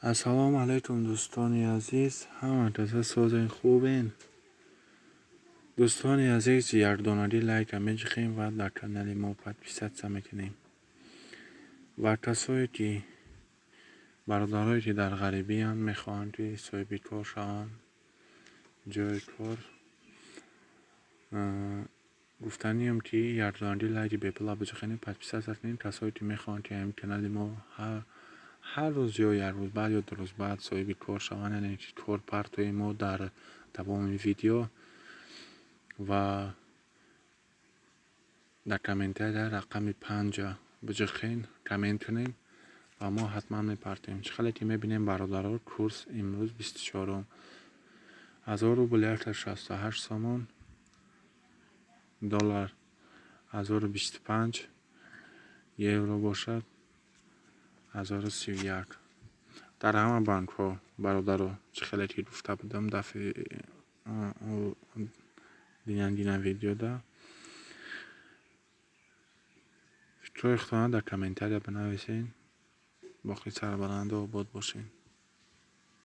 Ассалому алайкум, дӯстони азиз, ҳама каса созен, хубен? Дӯстони азиз, якдонагӣ лайка меҷихем ва дар канали мо подписаться мекунем. Ва касое ки бародарое ки дар ғарибиянд, мехоҳанд ки соҳиби кор шаванд, ҷои кор гуфтанием, ки якдонагӣ лайки бепула биҷихем, подписаться кунем. Касое ки мехоҳанд, ки ҳамин канали мо ҳар рӯз ё як рӯз баъд ё 2 рӯз баъд соҳиби кор шаванд, яъне ки кор партоем мо дар давоми видео ва дар комментария рақами 5-а биҷихен, коммент кунем ва мо ҳатман мепартоем. Чӣ хеле ки мебинем, бародаро, курс имрӯз 24-ум, 1000 рубл 168 сомон, доллар 1025, евро бошад 1031 дар ҳама банкҳо. Бародаро, чӣ хеле ки гуфта будам дафъи динагина видеода, фикрҳои худтонро дар комментария бинависед. Боқӣ сарбаланду обод бошед.